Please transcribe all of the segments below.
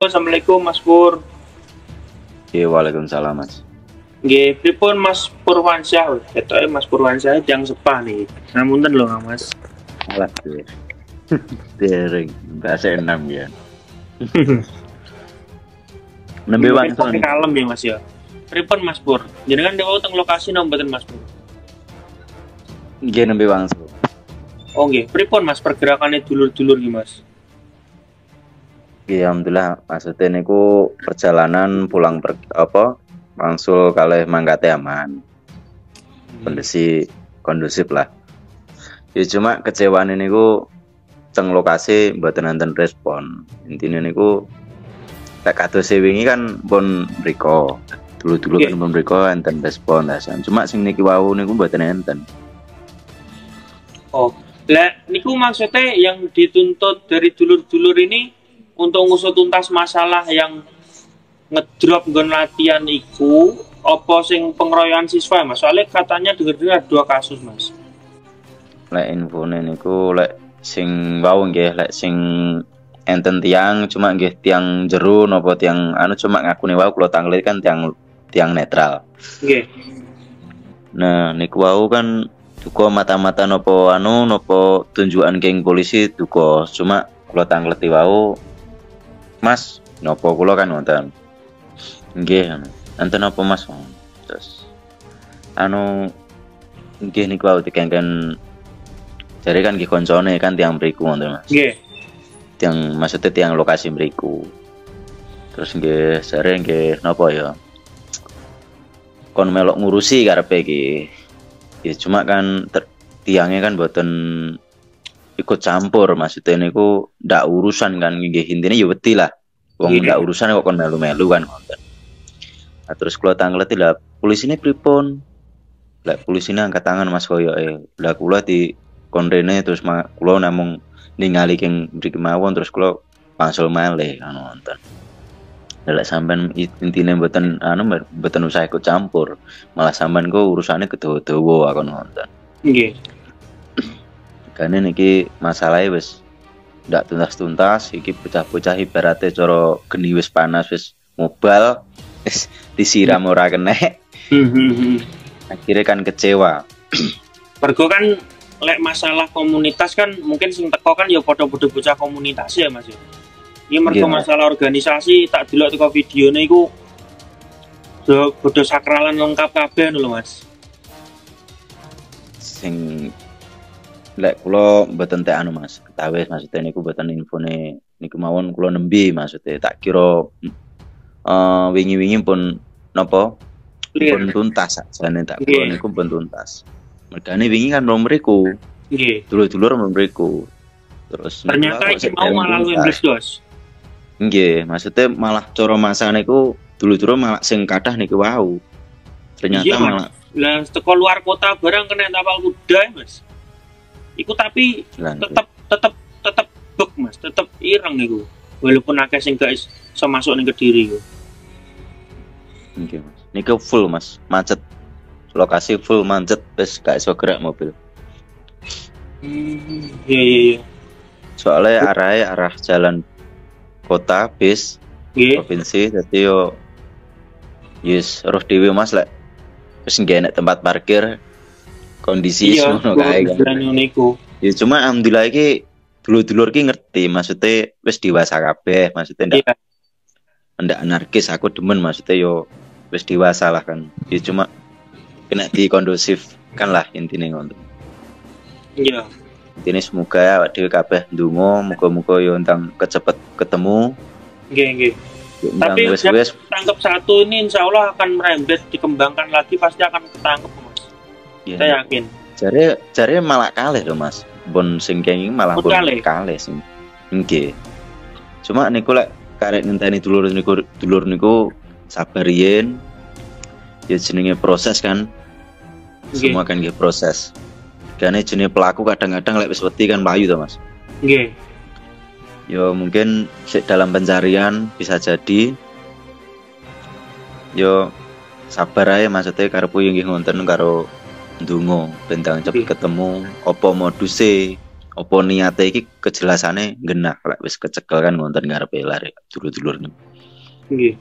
Assalamualaikum, Mas Pur. Iya, waalaikumsalam, Mas. Nggih, pripun, Mas Purwansyah? Ketoke Mas Purwansyah tiyang sepah nih. Ngapunten lho, Kang Mas. Alah, dereng, bahasa enam ya. Nembe wangsul. Kalem ya, Mas, ya. Pripun, Mas Pur? Jenengan dewa teng lokasi napa mboten, Mas Pur? Nggih, nembe wangsul. Oh nggih, pripun, Mas, pergerakannya dulur-dulur iki, Mas? Nggih, alhamdulillah, maksudnya niku perjalanan pulang apa wangsul kalih mangkate aman. Kondisi kondusif lah. Ya cuma kecewaan niku teng lokasi mboten enten respon. Intine niku lek kados wingi kan pun mriko. Dulu-dulu kan pun mriko enten respon lah. Cuma sing niki wau niku mboten enten. Oh, lah niku maksudnya yang dituntut dari dulur-dulur ini untuk ngusut tuntas masalah yang ngedrop nggon latihan iku apa sing pengeroyokan siswa, Mas? Soalnya katanya dengar-dengar dua kasus, Mas. Lek infone niku lek sing wau nggih, lek sing enten tiang cuma nggih tiang jero napa tiang anu, cuma ngakune wau kula tanglet kan tiang tiang netral. Nggih. Nah, niku wau kan duka mata-mata napa anu napa tunjukan keng polisi duka, cuma kula tangleti wau, "Mas, napa kula kan wonten?" "Nggih, anu. Enten apa, Mas?" Terus anu nggih niku wau dikengken jare kan nggih koncone kan tiang mriku ngoten, Mas. Nggih. Tiang maksudnya tiang lokasi mriku. Terus nggih jare nggih napa ya? Kon melok ngurusi karepe iki. Ya cuma kan tiangnya kan mboten ikut campur, maksudnya niku ndak urusan kan nggih, intine ya wedi lah. Wong ndak urusan kok kon melu-melu kan ngoten. Nah, terus kula tangleti, "Lah, polisine pripun?" Lah, polisine angkat tangan, Mas, koyoke. Lah, kula di kon rene terus kula namung ningali keng mriki mawon, terus kula wangsul malih kan ngoten. Lah, sampean intine mboten anu, mboten usah ikut campur. Malah sampean kok urusane kedawa-dawa, aku ngoten. Nggih. Kane niki masalahnya wis ndak tuntas-tuntas iki, bocah-bocah ibaratnya cara geni wis panas, wis mobile, wis disiram ora kena. Akhirnya kan kecewa. Mergo kan lek masalah komunitas kan mungkin sing teko kan ya padha-padha bocah komunitas ya, Mas, ya. Iki mergo masalah organisasi, tak delok teko videone iku do padha sakralan lengkap kabeh lho, Mas. Sing lek kula mboten tek anu, Mas, ketawis maksudnya niku mboten infone niku mawon kula nembe, maksudnya tak kira wingi-wingi pun napa pun tuntas sakjane, tak kira niku pun tuntas. Mergane wingi kan belum mriku. Nggih. Dulur-dulur mriku. Terus ternyata iki mau malah luwih bles. Nggih, maksudnya malah cara masa niku dulur-dulur malah sing kathah niku wau. Ternyata iya, malah lah teko luar kota barang kena tapal kuda, Mas. Iku tapi tetep tetep tetep bek, Mas, tetep ireng iku. Walaupun akeh sing gak iso masuk ning Kediri iku. Nggih, Mas. Niku full, Mas, macet. Lokasi full macet, wis gak iso gerak mobil. Iya. Soalnya arahnya arah jalan kota bis provinsi, jadi yo yes roh dhewe, Mas, lek wis nggak enek tempat parkir, kondisi ngono kae kan. Ya cuma alhamdulillah iki dulur-dulur ki ngerti, maksudnya wis dewasa kabeh, maksudnya ndak ndak anarkis, aku demen, maksudnya yo wis dewasa lah kan. Ya cuma kena di kondusif kan lah intine ngono. Iya. Intine semoga awak dhewe kabeh ndonga muga-muga yo ndang kecepet ketemu. Nggih, nggih. Tapi wis tangkap satu ini insya Allah akan merembet, dikembangkan lagi pasti akan ketangkep, Mas. Ya. Saya yakin. Jare jare malah kalih lho, Mas. Pun sing kenging malah pun kalih sing. Nggih. Cuma niku lek karek ngenteni dulur niku, dulur niku sabar yen. Ya jenenge proses kan. Nggih. Semua kan nggih proses. Karena jenenge pelaku kadang-kadang lek wis wedi kan mlayu to, Mas. Nggih. Yo mungkin sik dalam pencarian bisa jadi. Yo sabar aja, maksudnya karepku yo nggih ngoten karo ndonga ben ndang cepet ketemu apa moduse, Apa niate iki kejelasane genah lek wis kecekel kan ngonten ngarepe lare dulur-dulur niku. Nggih.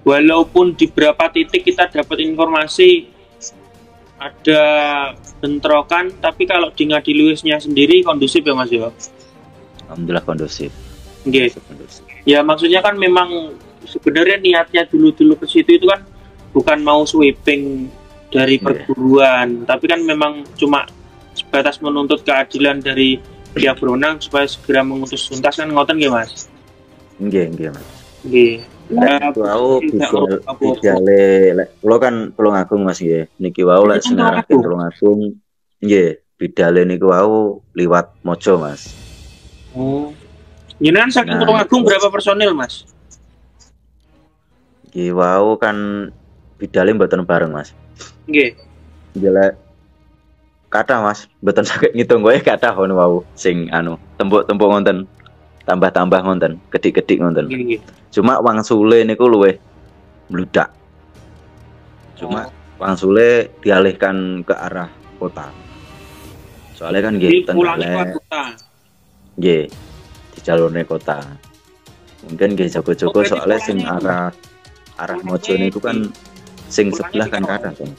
Walaupun di beberapa titik kita dapat informasi ada bentrokan, tapi kalau di Ngadiluwihnya sendiri kondusif ya, Mas, ya? Alhamdulillah kondusif. Nggih. Kondusif. Ya, maksudnya kan memang sebenarnya niatnya dulu-dulu ke situ itu kan bukan mau sweeping dari perguruan, tapi kan memang cuma sebatas menuntut keadilan dari pihak berwenang supaya segera mengutus tuntas kan ngoten nggih, Mas? Nggih, nggih, Mas. Nggih. Lek wau bidale lek kula kan Tulungagung, Mas, nggih. Niki wau lek sing ngarahke Tulungagung nggih, bidale niku wau liwat Mojo, Mas. Oh. Jenengan saking Tulungagung berapa personil, Mas? Nggih wau kan bidale mboten bareng, Mas. Nggih. Nggih lek kathah, Mas, mboten saged ngitung wae kathah ngono wau sing anu tempuk-tempuk ngonten. Tambah-tambah ngonten, kedik-kedik ngonten. Nggih. Cuma wangsule niku luwih mbludak. Cuma wangsule dialihkan ke arah kota. Soalnya kan nggih pulangnya ke kota. Nggih, di jalurnya kota. Mungkin nggih jago-jago soalnya sing arah arah Mojo niku kan sing sebelah kan kathah kan.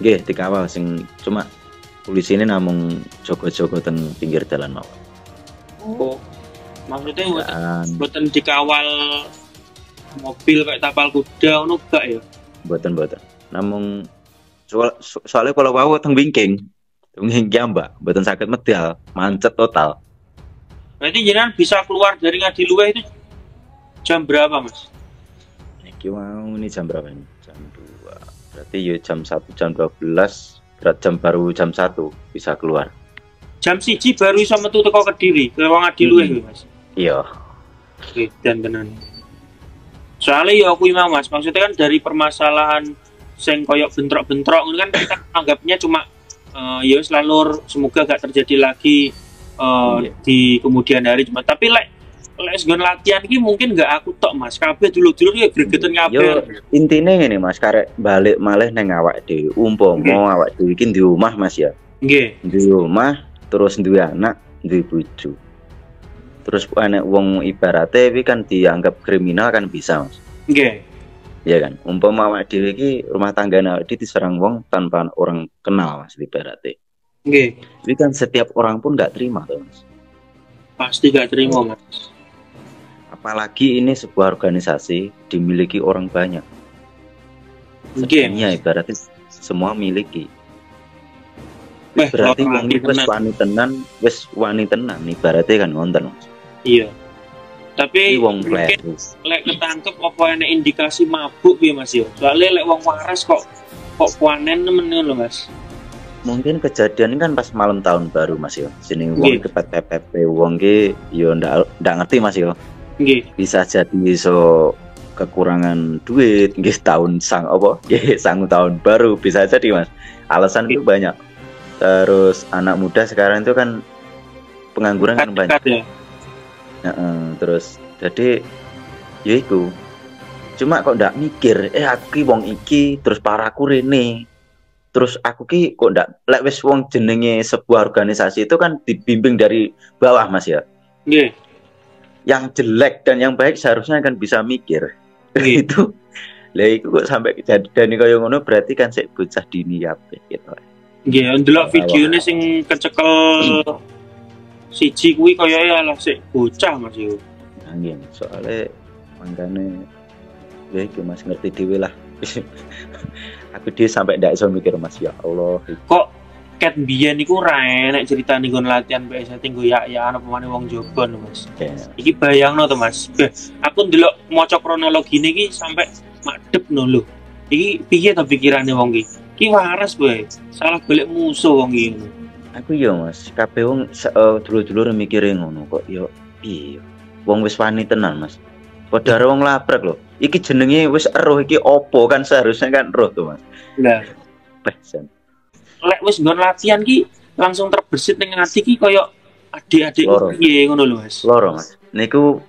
Nggih, dikawal sing cuma polisi ini namung jogo-jogo teng pinggir jalan mawon. Oh. Maksudnya mboten dikawal mobil kayak tapal kuda ngono gak ya? Mboten-mboten. Namung soalnya kalau wau teng wingking, teng wingking Mbak, mboten saged medal, mancet total. Berarti jenengan bisa keluar dari Ngadiluwih itu jam berapa, Mas? Iki mau ini jam berapa ini? Jam 2. Berarti ya jam 1, jam 12, berat jam baru jam 1 bisa keluar. Jam 1 baru iso metu teko Kediri, ke wong Ngadiluwih, Mas. Iya. Oke, dan tenan. Soalnya ya aku mau, Mas, maksudnya kan dari permasalahan sing koyok bentrok-bentrok itu kan kita anggapnya cuma ya wis lalur, semoga gak terjadi lagi di kemudian hari, cuma tapi lek lek nggon latihan iki mungkin gak aku tok, Mas, kabeh dulur-dulur ya gregeten kabeh. Yo intine ngene, Mas, karek balik malih neng awak dhewe. Umpama awak dhewe iki di omah, Mas, ya. Nggih. Di omah terus duwe anak, duwe bojo. Terus enek wong ibarate iki kan dianggap kriminal kan bisa, Mas. Nggih. Iya kan? Umpama awak dhewe iki rumah tangga awak dhewe diserang wong tanpa orang kenal, Mas, ibarate. Nggih. Iki kan setiap orang pun nggak terima tuh, Mas. Pasti nggak terima, Mas. Apalagi ini sebuah organisasi dimiliki orang banyak. Nggih. Sedunia ibaratnya semua miliki. Berarti wong iki wis wani tenan, wis wani tenan ibaratnya kan ngonten, Mas. Iya. Tapi wong mungkin lek ketangkep apa enek indikasi mabuk piye, Mas, yo? Soalnya lek wong waras kok kok panen nemen lho, Mas. Mungkin kejadian ini kan pas malam tahun baru, Mas, yo. Sini wong kepet-pepet wong ki yo ndak ngerti, Mas, yo. Nggih. Bisa jadi iso kekurangan duit nggih tahun sang apa? Nggih, sangu tahun baru bisa jadi, Mas. Alasan itu banyak. Terus anak muda sekarang itu kan pengangguran kan banyak. Ya. Terus jadi ya iku. Cuma kok ndak mikir, aku ki wong iki terus paraku rene. Terus aku ki kok ndak lek wis wong jenenge sebuah organisasi itu kan dibimbing dari bawah, Mas, ya. Nggih. Yang jelek dan yang baik seharusnya kan bisa mikir. Nggih. Itu lha iku kok sampai kejadian kaya ngono berarti kan sik bocah dini kabeh gitu. Nggih, ndelok videone sing kecekel siji kuwi kaya ya lah sik bocah, Mas, yo. Nggih, soalnya mangkane ya iku, Mas, ngerti dhewe lah. Aku dhewe sampai ndak iso mikir, Mas, ya Allah. Kok ket biyen iku ora enek critane nggon latihan PSHT nggo yak-yakan apa maneh wong jaba lho, Mas. Yeah. Iki bayangno to, Mas. Beh, aku ndelok maca kronologine iki sampai madhep no lho. Iki piye to pikirane wong iki? Iki waras bae. Salah golek musuh wong iki. Aku yo, Mas, kabeh wong dulur-dulur mikire ngono kok yo piye. Wong wis wani tenan, Mas. Padha karo wong labrak lho. Iki jenenge wis eruh iki opo kan seharusnya kan eruh tuh, Mas. Lah, beh. Lek wis nggon latihan ki langsung terbersit ning ati ki koyo adik-adik piye ngono lho, Mas. Loro, Mas. Niku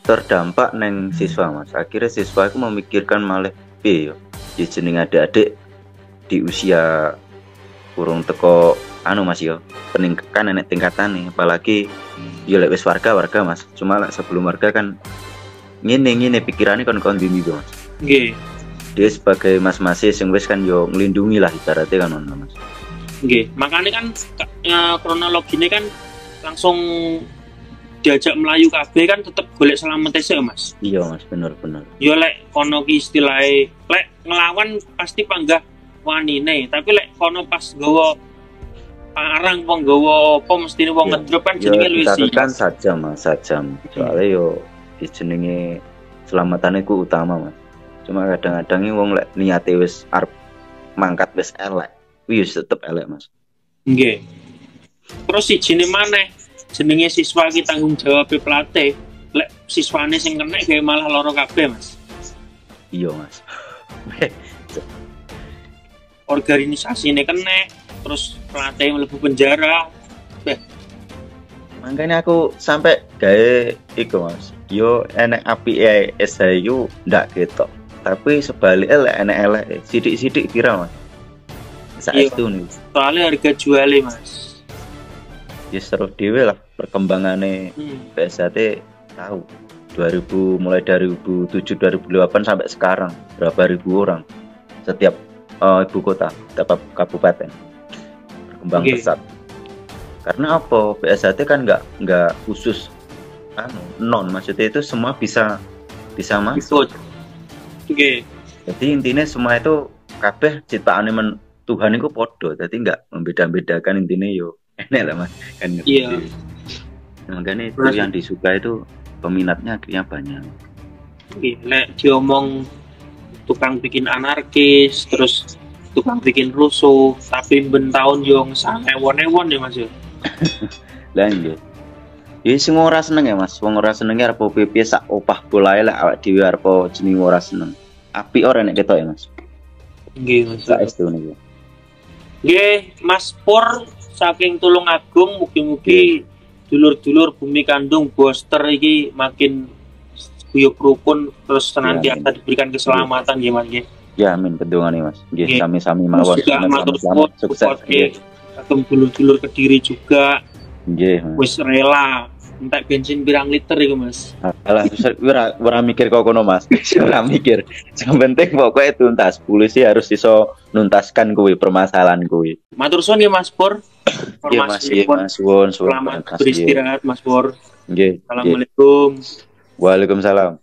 terdampak neng siswa, Mas. Akhirnya siswa iku memikirkan malih piye yo. Jeneng adik-adik di usia kurang teko anu Mas yo, peningkatan enek tingkatan nih, apalagi yo lek wis warga-warga Mas. Cuma lek sebelum warga kan ngene-ngene pikirannya kon-kon ndi to Mas. Nggih. Dia sebagai mas-mase sing wis kan yo nglindungi lah ibaratnya kan ngono Mas. Nggih, makanya kan kronologine kan langsung diajak melayu kabeh kan tetep golek selamat sik Mas. Iya Mas, bener-bener. Yo lek kono ki istilahé lek ngelawan pasti panggah wanine, tapi lek kono pas nggawa parang apa nggawa apa mestine wong ngedrop kan jenenge luwih siap. Kan sajam Mas, sajam. Soale yo jenenge selamatane ku utama Mas. Cuma kadang-kadang wong lek niate wis arep mangkat wis elek, kuwi wis tetep elek Mas. Nggih. Terus sijine maneh jenenge siswa ki tanggung jawab pelatih, lek siswane sing kena gawe malah loro kabeh Mas. Iya Mas. Organisasine kena, terus pelatih mlebu penjara. Makanya aku sampai gawe iku Mas. Yo enek apike SH iku ndak ketok. Tapi sebaliknya lek enek elek sithik-sithik viral Mas. Saestu nih. Soalnya harga jualnya Mas. Ya seru dhewe lah perkembangane PSHT tahu. 2000 mulai 2007 2008 sampai sekarang berapa ribu orang setiap ibu kota, setiap kabupaten berkembang pesat. Karena apa? PSHT kan nggak khusus anu non, maksudnya itu semua bisa masuk. Oke. Jadi intinya semua itu kabeh ciptaane Tuhan itu podo, jadi nggak membeda-bedakan intinya yo enek lah Mas kan. Iya. Nah, makanya itu yang disuka itu peminatnya akhirnya banyak. Oke, lek diomong tukang bikin anarkis, terus tukang bikin rusuh, tapi ben tahun yo ewon-ewon ya Mas yo. Lah nggih. Ya sing ora seneng ya Mas, wong ora senenge arep piye sak opah bolae lek awak dhewe arep jenenge ora seneng. Apik ora nek ketok ya Mas. Nggih Mas. Saestu niku. Nggih, Mas Pur saking Tulungagung mugi-mugi dulur-dulur bumi kandung Boster iki makin guyub rukun terus senantiasa diberikan keselamatan nggih Mas nggih. Ya amin pendongane Mas. Nggih sami-sami mawon. Selamat sukses nggih. Kagem dulur-dulur Kediri juga. Nggih. Wis rela entek bensin pirang liter iku Mas. Alah ora mikir kok kono Mas. Ora mikir. Sing penting pokoke tuntas. Polisi harus iso nuntaskan kuwi permasalahan kuwi. Matur suwun nggih Mas Pur. Nggih Mas, nggih Mas, suwun. Selamat beristirahat Mas Pur. Nggih. Assalamualaikum. Waalaikumsalam.